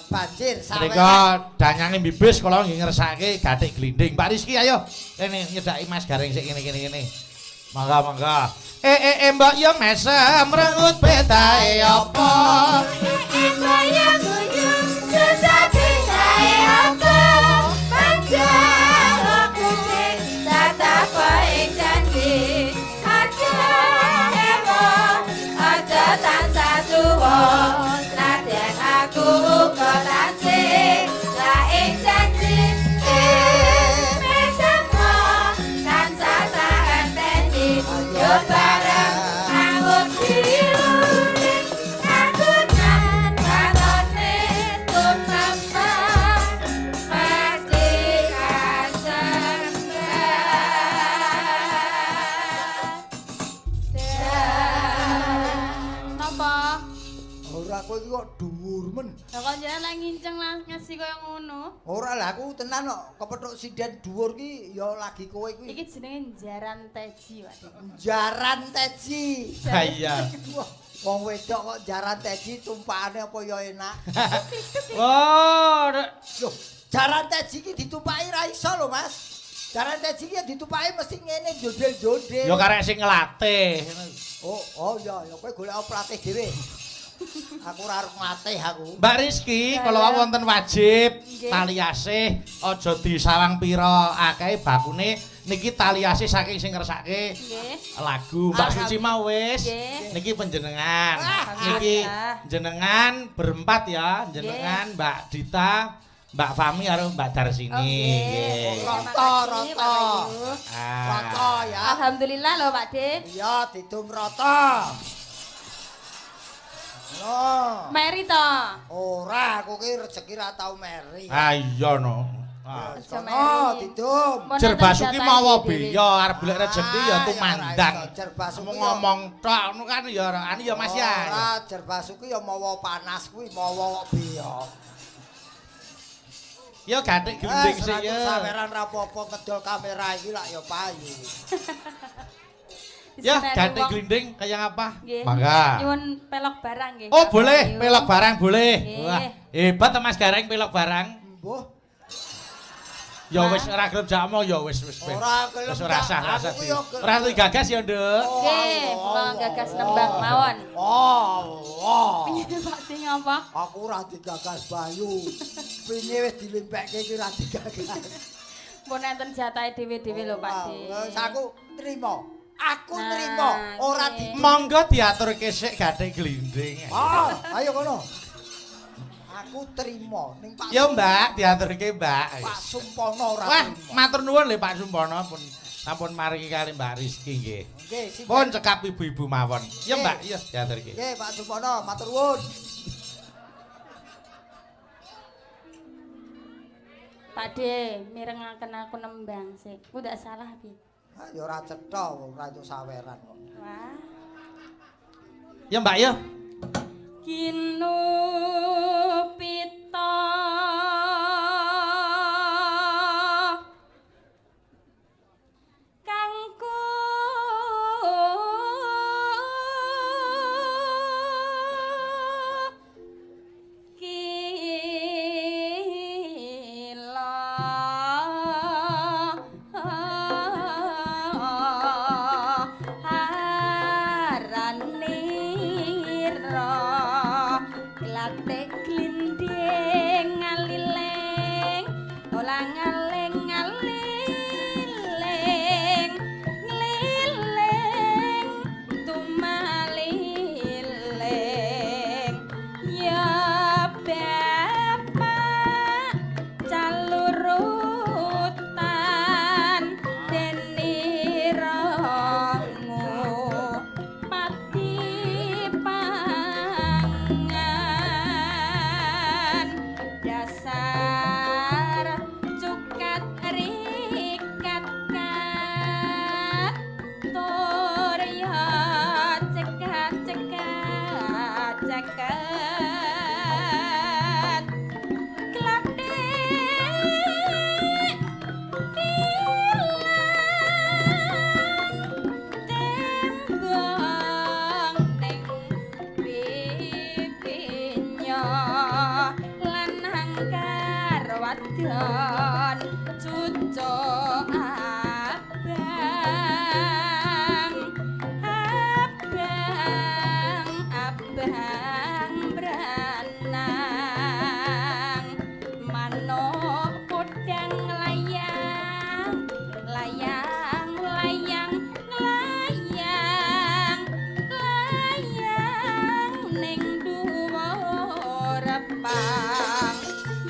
banjir sampe. Menika danyange bibis kula nggih ngersake gathik glinding. Pak Rizky ayo kene nyedhaki Mas Gareng sik kene kene kene. Mangga mangga. Mbok yo mesem rengut betae apa? Mbok yo guyu susah betae apa? Panjang aku sing tatapa ing janji. Aja ewo, aja tansah tuwa. Nadyan aku uga tansih laing janji. Mesem tansah tak enteni. Yo bareng nganggur diuring kagunan balone tumembang pasti kasembah. Napa? Ora kowe iki kok dhuwur men. Lah kok jenengan lek nginceng lah ngasih kaya ngono. Ora lah aku tenan kok kepethuk sinden dhuwur ki ya lagi kowe kuwi. Iki jenenge jaran teji, Pak. Jaran teji. Ha iya. Wah, wong wedok kok jaran teji tumpakane apa ya enak. Wah, loh, jaran teji ki ditumpaki ra iso lho, Mas. Jaran teji ki ditumpaki mesti ngene jodel-jodel. Ya karek sing nglatih. Oh, iya, ya kowe golek pelatih dhewe. Aku ora arep nglatih aku. Mbak Rizky, kalau wonten wajib tali asih aja disawang pira akeh bakune niki tali asih saking sing ngersake lagu Mbak Suci mau wis. Niki panjenengan. Niki jenengan berempat ya, jenengan Mbak Dita, Mbak Fami karo Mbak Darsini. Nggih. Rata rata. Rata ya. Alhamdulillah lho Pak De. Iya, didum rata. No. Meri to? Ora, aku ki rejeki ra tau meri. Ah iya no. Ha. Oh, didum. Jer Basuki mawa beya arep golek rejeki ya tumandang. Jer Basuki ngomong tok ngono kan ya anu ya Mas ya. Ora, Jer Basuki ya mawa panas kuwi mawa kok beya. Ya gathik glinding sik ya. Saweran ra apa-apa ngedol kamera iki lak ya payu. Ya gathik glinding kaya apa? Mangga. Nyuwun pelok barang nggih. Oh boleh, pelok barang boleh. Wah, hebat Mas Gareng pelok barang. Mbuh. Ya wis ora gelem jakmo ya wis wis. Ora gelem. Wis ora sah, ora sah. Ora digagas ya, Nduk. Nggih, kula gagas nembang mawon. Oh. Piye Pak Di ngapa? Aku ora digagas Bayu. Piye wis dilimpekke iki ora digagas. Mbon enten jatahe dhewe-dhewe lho Pak Di. Wis aku trimo. Aku trimo, ora di. Monggo diaturke sik gathik glinding. Ah, ayo kono. Aku trimo ning Pak. Ya Mbak, diaturke Mbak. Pak Sumpono ora trimo. Wah, matur nuwun lho Pak Sumpono pun sampun mariki kali Mbak Rizky nggih. Nggih, pun cekap ibu-ibu mawon. Ya Mbak, iya diaturke. Nggih, Pak Sumpono, matur nuwun. Pak De, mirengaken aku nembang sik. Ku ndak salah piye? Ah, ya ora cetha wong ora entuk saweran kok. Wah. Ya Mbak ya. Kinupita kangku kila aranira glatek glinding ngalileng olang-aling ngalileng nglileng tumaliling ya bapak calurutan denirangu pati pangan dasar cukat rikat kat tur ya cekat cekat ceket glathik pilang tembang ning pipinya lanang karo wadon cucuk abang abang abang branang manuk podang layang layang layang layang layang ning dhuwur pang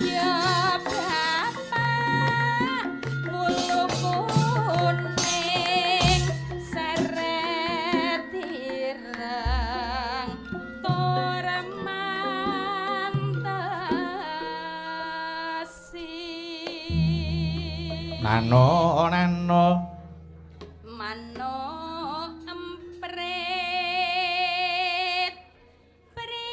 ya bapak wulu kuning seret ireng tur mantesi. Nano nano manuk emprit prit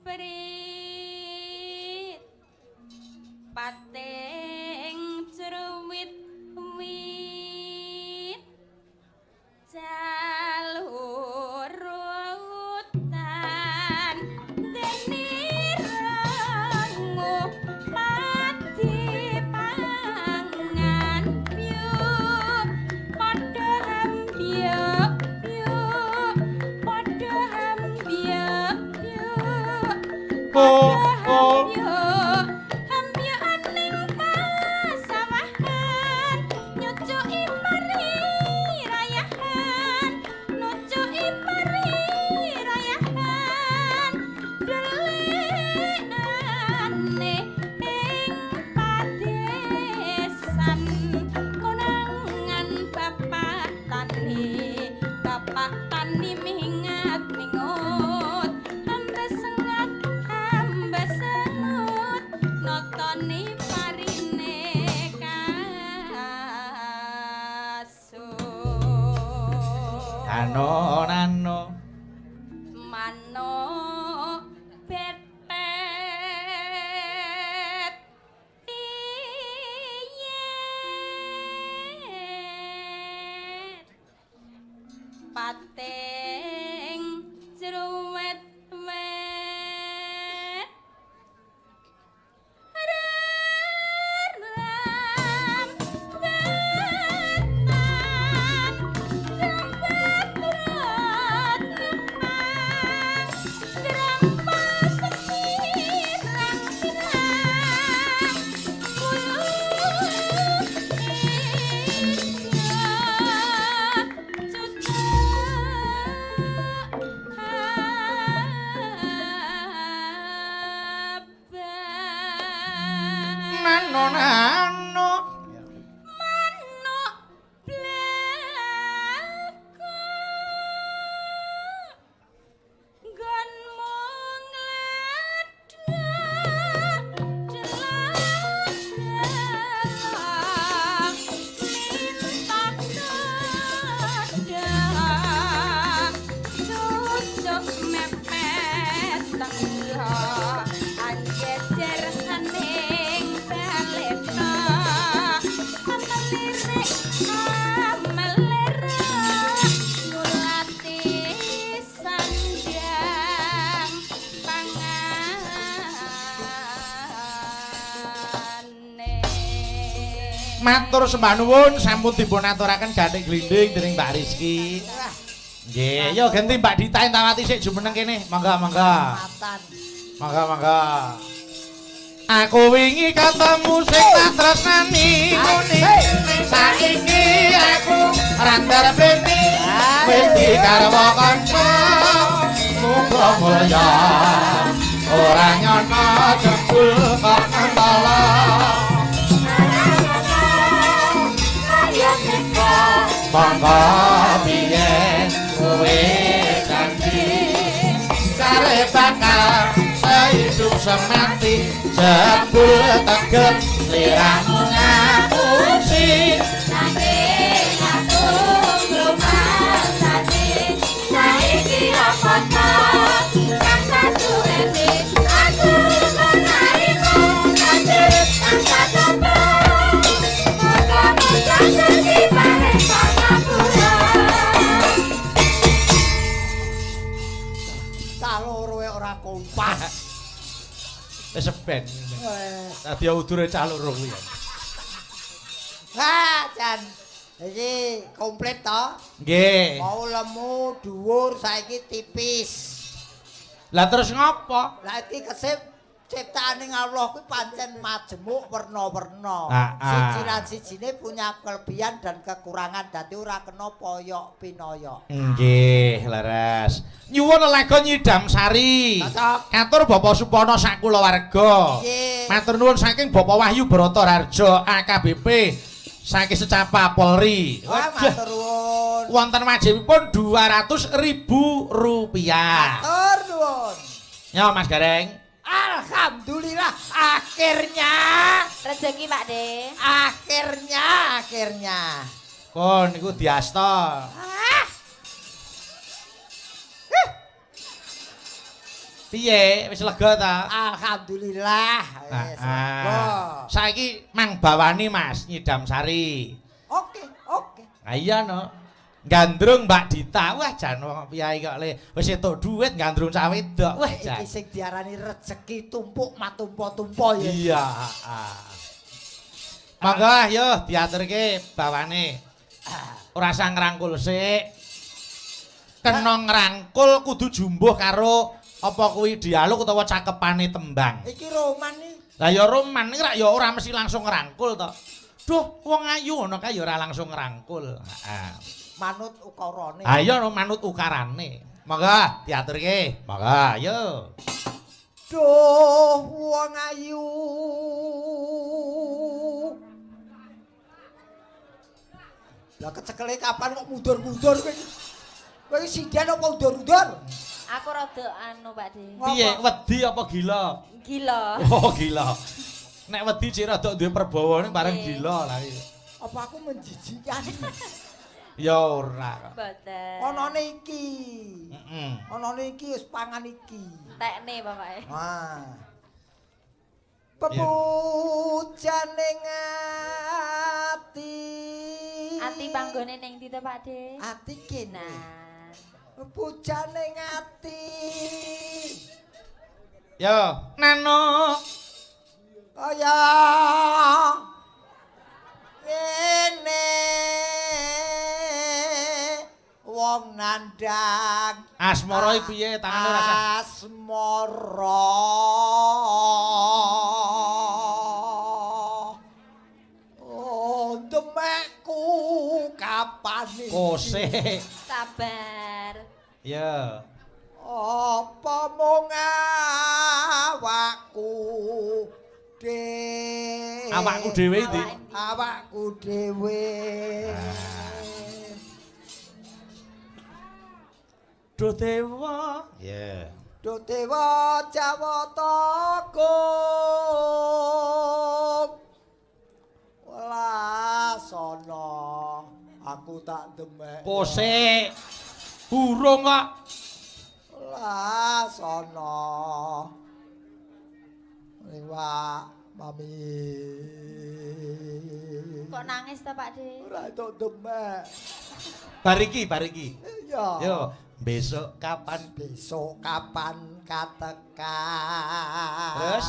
prit pating cruwit wit jalurutan denirangu pati pangan byuk padha hambyuk byuk padha hambyuk byuk Oh, padha oh. hambyuk hambyukan ning pasawahan nyucuki pari rayahan nucuki pari rayahan delikane ing padesan konangan bapak tani bapak tani mingat mingut hamba sengat hamba sengut. Ano nano. Manuk betet piye pating jruwet wet ram wetan rembet nempang grempas pirang-pirang kulo ijo cucuk abang. Nano nano. Manuk blako nggonmu ngledhak delak delak minta tanda cucuk mepet tenggo anjejer ning baleta melirik melirik ngulati sanjang pangane. Matur sembah nuwun sampun dipun aturaken gathik glinding dening Mbak Rizky. Wah, Nggih, yo ganti Mbak Dita Intawati sik jumeneng kene. Mangga mangga. matan. Mangga mangga. Aku wingi ketemu sing tak tresnani muni saiki aku randar beni wis digarwa kanca muga mulya ora nyono jebul kok mentala. Monggo piye kowe janji sare bakal sehidup semati jebul tegep sliramu ngapusi. Nanging aku ngrumangsani saiki apa ta kang saduweni aku menarik kajet tanpa coba muga-muga dadi bareng pangapura. Cah loro e ora kompas. Wis ben. Wes. Dadi udure cah loro kuwi ya. Ha, Jan. Iki komplit to? Nggih. Mau lemu dhuwur saiki tipis. Lah terus ngopo? Lah iki kesip ciptaane Allah kuwi pancen majemuk werna-werna. Ah, ah. Siji lan sijine punya kelebihan dan kekurangan dadi ora kena poyok pinoyok. Nggih, leres. Nyuwun lelagon Nyidam Sari. Cocok. Katur Bapak Supono sak kulawarga. Nggih. Matur nuwun saking Bapak Wahyu Brata Harjo AKBP saking Secapa Polri. Wah, Waduh. matur nuwun. Wonten wajibipun Rp200.000. Matur nuwun. Yo Mas Gareng. Alhamdulillah akhirnya Rezeki Pak De. akhirnya akhirnya. Kon niku diasta. Ah, Piye? Wis lega ta? alhamdulillah. Wis lega. Saiki mang bawani Mas Nyidam Sari. Oke, oke. Ah iya no. Gandrung Mbak Dita. Wah jan wong piyai kok le wis entuk dhuwit gandrung cah wedok. Wah jan. Iki sing diarani rejeki tumpuk matumpa-tumpa ya. Iya, heeh. Monggo yo diaturke bawane. Ora usah ngrangkul sik. Kena ngrangkul kudu jumbuh karo apa kuwi dialog utawa cakepane tembang. Iki roman iki. Lah ya roman iki rak ya ora mesti langsung ngrangkul to. Duh, wong ayu ngono kae ya ora langsung ngrangkul. Heeh. Manut ukarane. Ayo no manut ukarane. Monggo diaturke. Monggo, ayo. Duh, wong ayu. Lah kecekele kapan kok mundur-mundur kowe iki? Kowe iki sinden apa undur-undur? Aku rada anu Pak De. Piye, wedi apa gila? Gila. Oh, gila. Nek wedi cek rada duwe perbawane bareng Nggih. gila lah iki. Apa aku menjijikan? Ya ora. Mboten. Anane iki. Heeh. Anane iki wis pangan iki. Tekne pokoke. Ah. Pepujane ati. Ati panggone ning ndi to, Pak De? Ati kene. Nah. Pepujane ati. Yo, nano kaya ngene wong nandang asmara iki piye tangane ora sah. Asmara. Oh, demekku kapan iki? Kose. Sabar. Ya. Apa mung awakku dhewe? Awakku dhewe ndi? Awakku dhewe. Duh dewa. Ya. Duh dewa Jawata Agung. Welasana aku tak demek. Kose. Burung kok. Welasana. Iwak mami. Kok nangis ta, Pak De? Ora entuk demek. Bar iki, bar iki. Iya. Yo, besok kapan? Besok kapan katekan? Terus?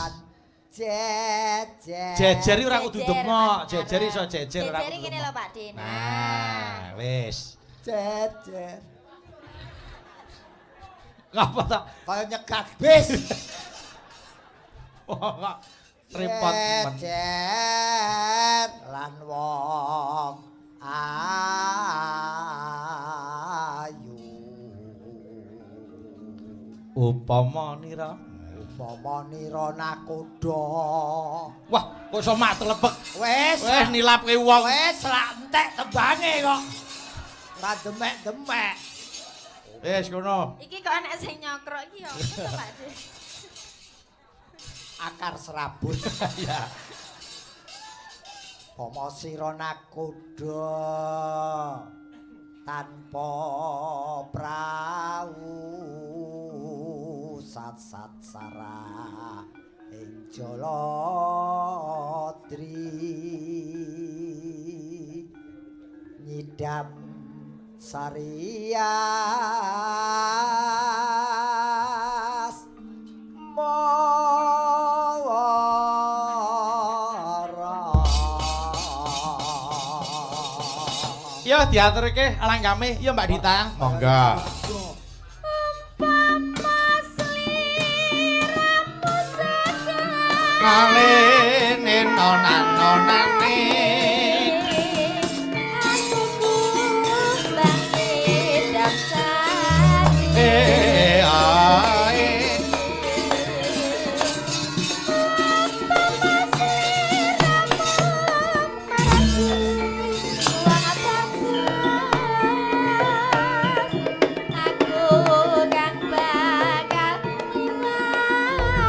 Jejer. Jejer iki ora kudu Jejer, demok, Mas. jejer iso jejer ora Jejer kudu. iki ngene lho, demok. Pak De. Nah, wis. Jejer. Ngapa ta? Kaya nyegat bis. Wah, kok repot men. Jejer lan wong ayu. Upama nira. Upama nira nakoda. Wah, kok iso mak telepek. Wis, Wis nilapke wong. wis lak entek tembange kok. Ora demek-demek. Wis kono. Iki kok enek sing nyokrok iki ya apa to, Pak De? Akar serabut. Ya. Upama sira nakoda tanpa prau sat-sat sara ing jaladri nyidam sarias mawara. Ya diaturke langgame. Ya Mbak Dita. Monggo. Umpama sliramu segar Kalene nonanonane. aku kumbang nyidam sari. Eh ae. Umpama sliramu marani wong bagus, aku kang bakal nilati.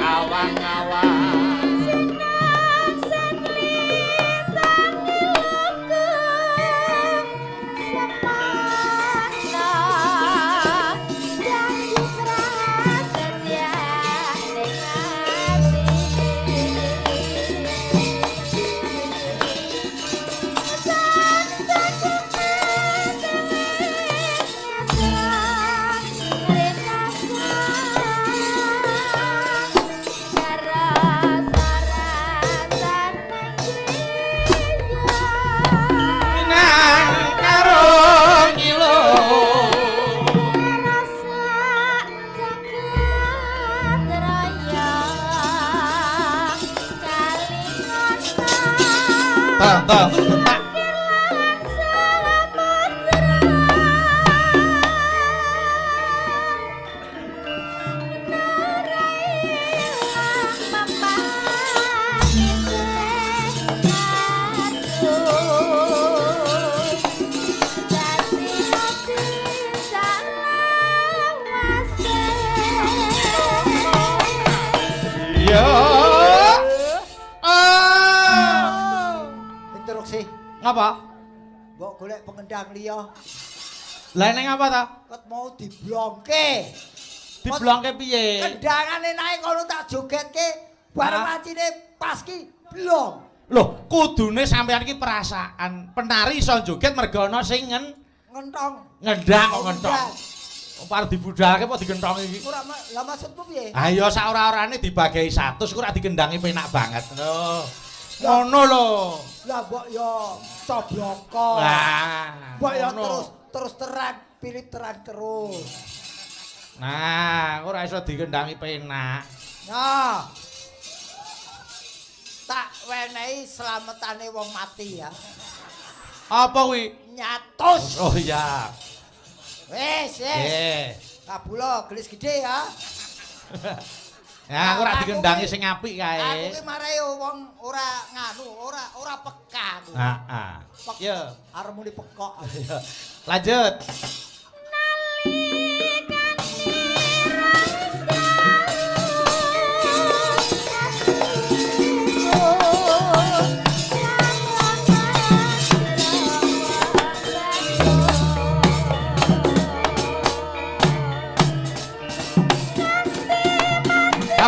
Awang-awang. Senang senlintang lukung semana janji prasetya ning ati. Minang karo ngilo. Ta ta ta. Ya. Ah. Ngapa? Mbok golek pengendang liya. Lah ning apa ta? Ket mau diblongke. Diblongke piye? Kendangane naik kono tak jogetke, bareng lancine pas ki blong. Loh, kudune sampean iki perasaan. Penari iso joget mergo ana sing ngentong. Ngendang kok ngentong. Wong arep dibudalke apa digenthong iki? Ora, lah maksudmu piye? Ha iya sak ora-orane dibagai 100 ku ora dikendangi penak banget. Lho. Ngono lho. Lah mbok yo cobloko. Lah, mbok yo terus terang, pilih terang terus. Nah, ora iso dikendangi penak. Nah. Tak wenehi slametane wong mati ya. Apa kuwi? Nyatus. Oh iya. Wis, wis. Kabula gelis gede ya. Ya, aku ora dikendangi sing apik kae. Aku ki marai wong ora nganu, ora peka aku. Heeh. Yo, arep muni pekok. Lanjut.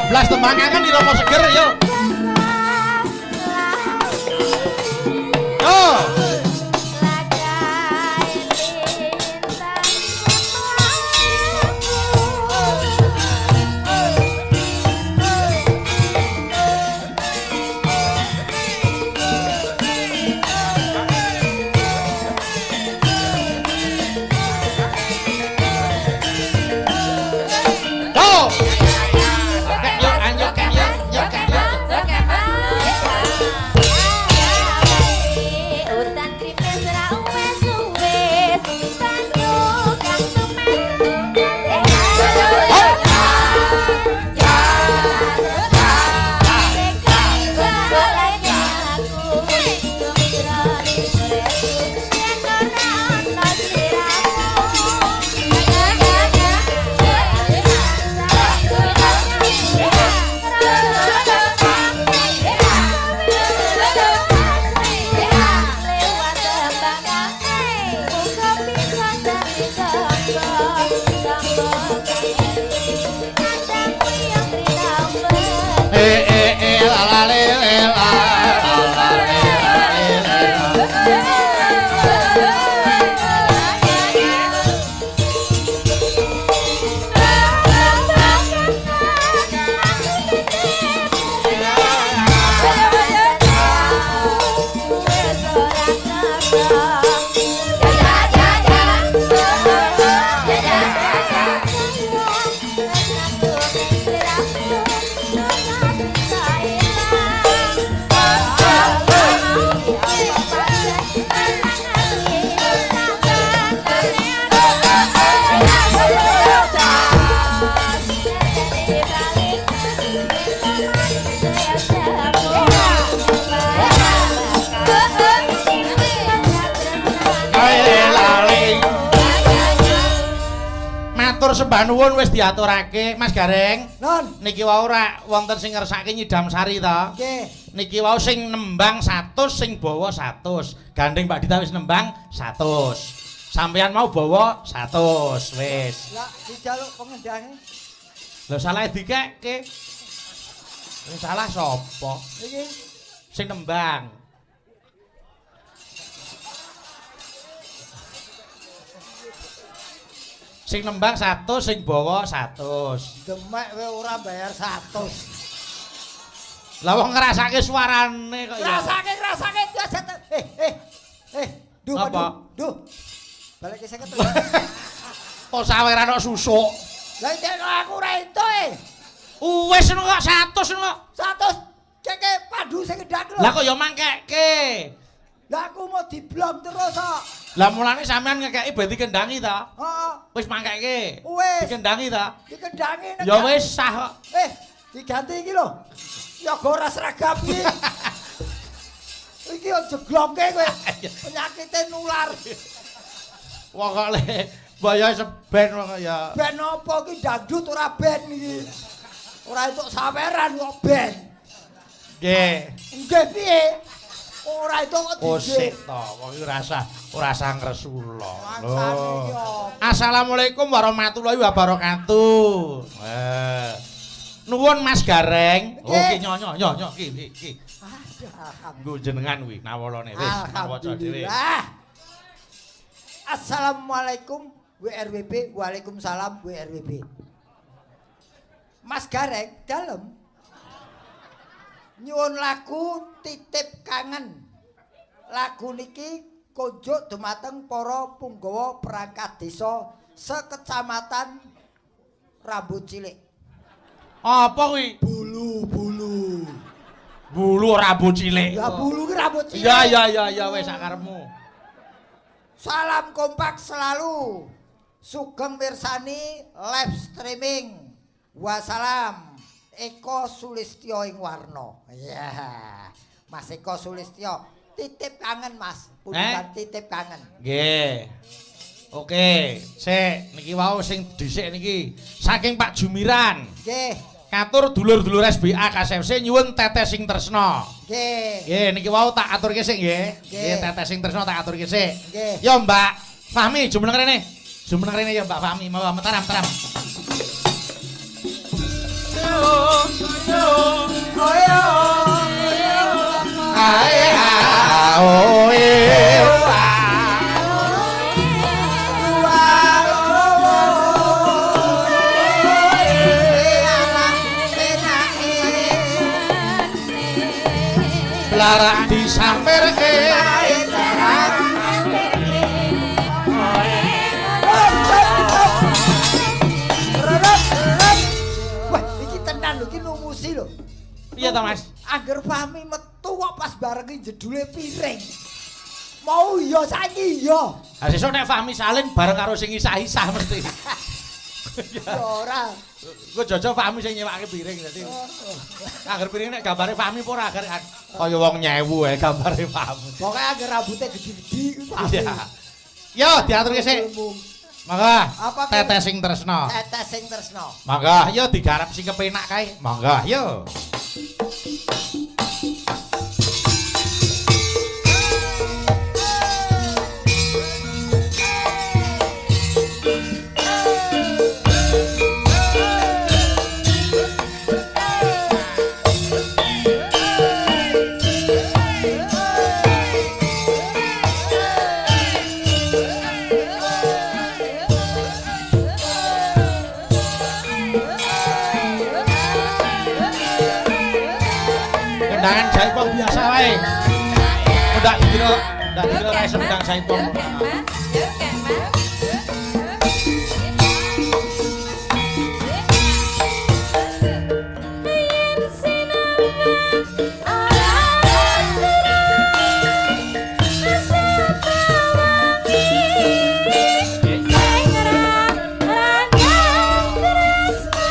Blas tembangan di Romo Seger yo. Yo. Sembah nuwun wis diaturake Mas Gareng. Non. Niki wau ora wonten sing ngersake nyidam sari ta? Nggih. Niki wau sing nembang 100, sing bawa 100. Gandeng Mbak Dita wis nembang 100. Sampeyan mau bawa 100 wis. Lah dijaluk pengendange. Lho salah dikekke. Sing salah sapa? Iki sing nembang. Sing nembang 100, sing bawa 100. Demek kowe ora bayar 100. Lah wong ngrasake suarane kok ya. Ngrasake biasa. Duh, apa? Duh. Balik ke 50. Kok saweran kok susuk. Lah iki aku ora entuk e. Wis ngono kok 100 ngono kok. 100 ceke pandu sing ngendang lho. Lah kok ya mangkeke. Lah aku mau diblong terus kok. Lah mulane sampean ngekeki ben dikendangi ta? Heeh. Wis mangkeke. Wis. Dikendangi ta? Dikendangi. Ya wis sah kok. Diganti iki lho. Ya ora seragam iki. Iki yo jeglongke kowe. Penyakite nular. Wong kok le boyo seben wong kok ya. Ben apa iki dangdut ora ben iki. Ora entuk saweran kok ben. Nggih. Nggih piye? Ora itu kok Oh dhisik. sik to, wong iki ora usah ngresula. Mangsane iki apa? Assalamualaikum warahmatullahi wabarakatuh. Nuwun Mas Gareng. Oh ki nyo nyo nyo nyo ki ki. Aduh, alhamdulillah. Nggo jenengan kuwi nawalane wis waca dhewe. Alhamdulillah. Assalamualaikum WRWB, waalaikumsalam WRWB. Mas Gareng dalem nyuwun lagu titip kangen. Lagu niki konjuk dumateng para punggawa perangkat desa sekecamatan Rambut Cilik. Apa kuwi? Bulu-bulu. Bulu rambut cilik. Ya bulu ki rambut cilik. Ya ya ya ya wis sakarepmu. Salam kompak selalu. Sugeng mirsani live streaming. Wassalam. Eko Sulistyo ing Warno. Ya. Mas Eko Sulistyo, titip kangen Mas. Pundutan titip kangen. Nggih. Oke, sik niki wau sing dhisik niki saking Pak Jumiran. Nggih. Katur dulur-dulur SBA KSFC nyuwun Tetes sing tresna. Nggih. Nggih, niki wau tak aturke sik nggih. Nggih. Nggih, Tetes sing tresna tak aturke sik. Nggih. Yo Mbak Fahmi jumeneng rene. Jumeneng rene ya Mbak Fahmi, monggo mataram taram. Ae a o e a. Larak disampirke. Wah, iki tenan lho, iki numusi lho. Piye to, Mas? Angger Fahmi metu kok pas barengi jedule piring. Mau ya saiki ya. Ha sesuk nek Fahmi salin bareng karo sing isah-isah mesti. Ya ora. Engko jojo Fahmi sing nyewake piring dadi. Angger piring nek gambare Fahmi apa ora agar kaya wong nyewu ae gambare Fahmi. Pokoke angger rambute gedhi-gedhi kuwi Fahmi. Iya. Yo diaturke sik. Monggo. Apa kuwi? Tetes sing tresna. Tetes sing tresna. Monggo, yo digarap sing kepenak kae. Monggo, yo. Kendangan jaipong biasa wae. Ndak dikira, ndak dikira ora iso ndang jaipong. Yo kek Mas, yo kek Mas. Yen sinangan ora terang, sepawangi sing ranggang tresna.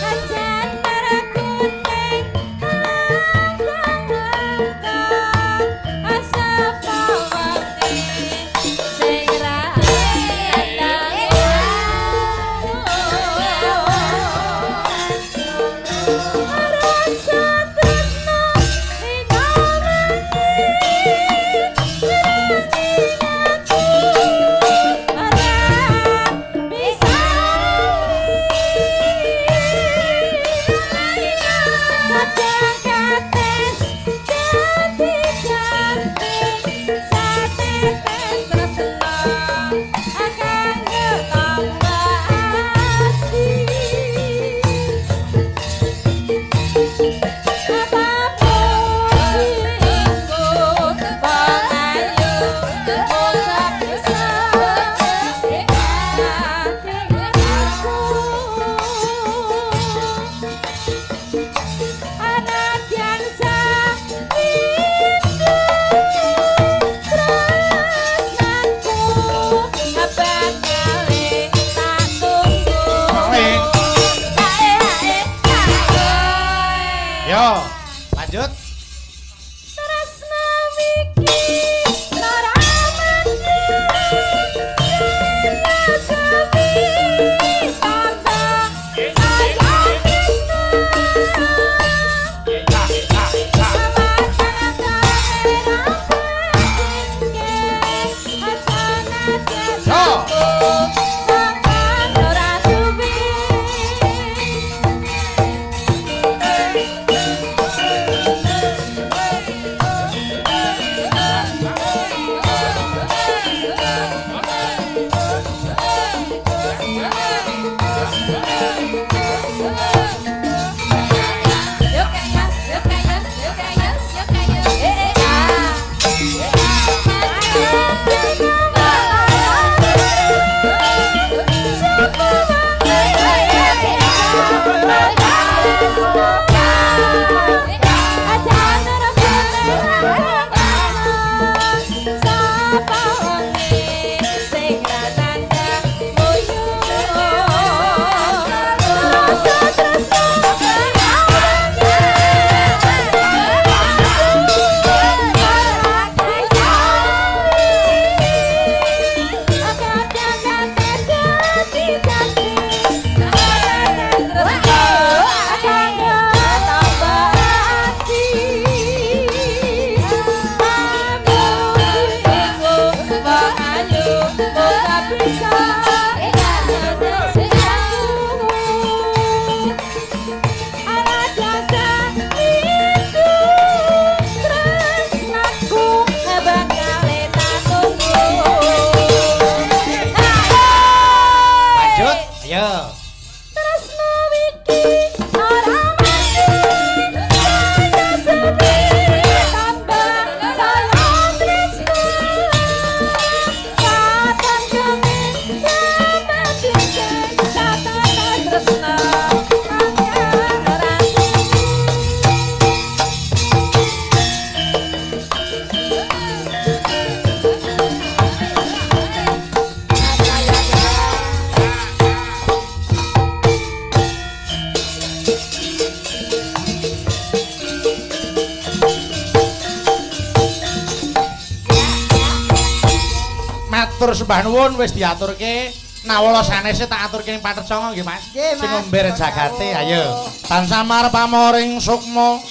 Ajan parakuning langkah-langkah asapa wangi. Matur sembah nuwun wis diaturke. Nawala sanese tak aturke ing Pathet Sanga nggih, Mas. Nggih, Mas. Sing ngomber jagate ayo. Tansah marep pamoring sukma.